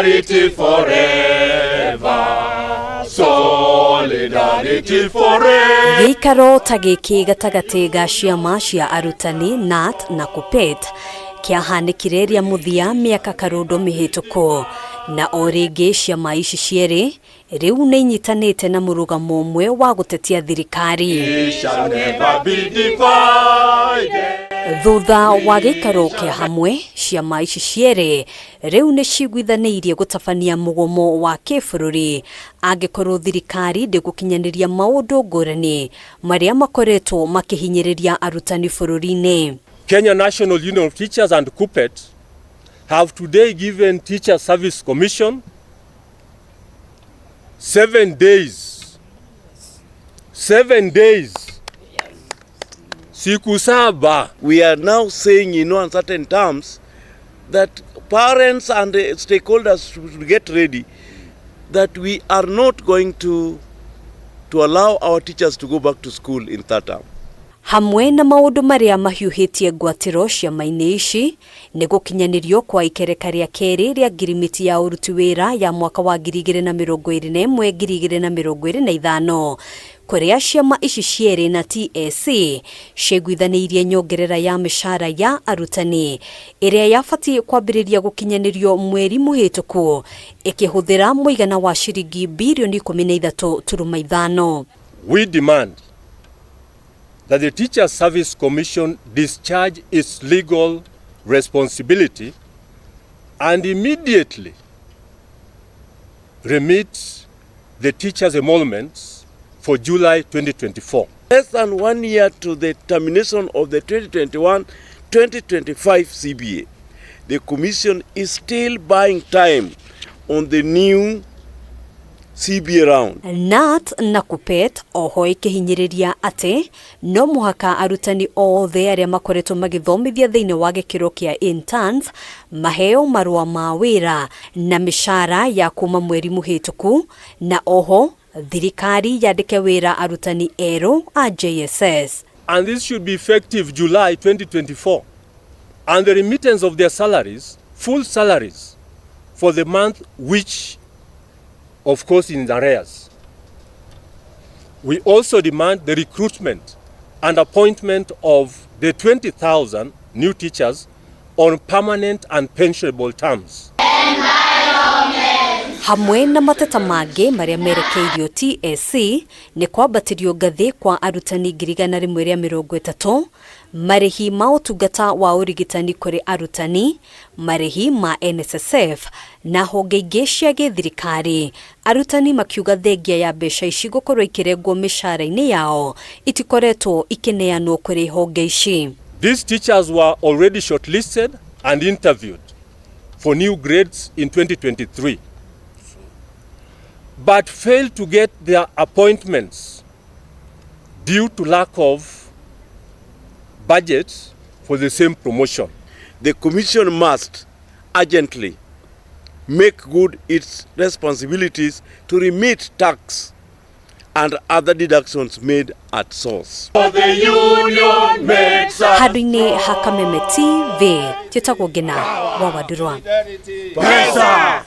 Solidarity forever. Solidarity forever. Gĩikaro ta gĩkĩ gatagatĩ ga ciama cia arutani KNUT na KUPPET kĩahanĩkire rĩa mũthia mĩaka karũndo mĩhĩtũku, na o rĩngĩ ciama ici cierĩ rĩu nĩ inyitanĩte na mũrũgamo ũmwe wa gũtetia thirikari. We shall never be divided. Thutha wa gĩikaro kĩa hamwe, ciama ici cierĩ rĩu nĩ ciguithanĩirie gũtabania mũgomo wa kĩbũrũri angĩkorwo thirikari ndĩgũkinyanĩria maũndũ ngũrani marĩa makoretwo makĩhinyĩrĩria arutani bũrũri-inĩ. Kenya National Union of Teachers and KUPPET have today given Teacher Service Commission 7 days. 7 days. Siku 7. We are now saying in no uncertain terms that parents and stakeholders should get ready, that we are not going to allow our teachers to go back to school in third term. Hamwe na maũndũ marĩa mahiũhĩtie ngwatĩro ciama-inĩ ici nĩ gũkinyanĩrio kwa ikereka rĩa kerĩ rĩa ngirimiti ya ũruti wĩra ya mwaka wa 2021 2025, kũrĩa ciama ici cierĩ na TSC ciaiguithanĩirie nyongerera ya mĩcara ya arutani ĩrĩa yabatiĩ kwambĩrĩria gũkinyanĩrio mweri mũhĩtũku, ĩkĩhũthĩra mũigana wa ciringi birioni 13.5. We demand that the Teacher Service Commission discharge its legal responsibility and immediately remit the teachers' emoluments for July 2024. Less than one year to the termination of the 2021-2025 CBA, the Commission is still buying time on the new CBA round. KNUT na KUPPET oho ĩkĩhinyĩrĩria atĩ no mũhaka arutani othe arĩa makoretwo magĩthomithia thĩinĩ wa gĩkĩro kĩa interns maheo marũa ma wĩra na mĩcara ya kuma mweri mũhĩtũku, na oho thirikari yandĩke wĩra arutani erũ a JSS. And this should be effective July 2024. And the remittance of their salaries, full salaries, for the month which, of course, in arrears. We also demand the recruitment and appointment of the 20,000 new teachers on permanent and pensionable terms. Hamwe na mateta mangĩ marĩa merekeirio TSC nĩ kwambatĩrio ngathĩ kwa arutani 130,000, marĩhi ma ũtungata wa ũrigitani kũrĩ arutani, marĩhi ma NSSF na honge ingĩ cia gĩthirikari. Arutani makiuga thengia ya mbeca ici gũkorwo ikĩrengwo mĩcara-inĩ yao, itikoretwo ikĩneanwo kũrĩ honge ici. These teachers were already shortlisted and interviewed for new grades in 2023, but failed to get their appointments due to lack of budget for the same promotion. The Commission must urgently make good its responsibilities to remit tax and other deductions made at source. For the union makes us Handũ-inĩ ha Kameme TV, njĩtagwo Ngina wa Wandurwa. Pesa.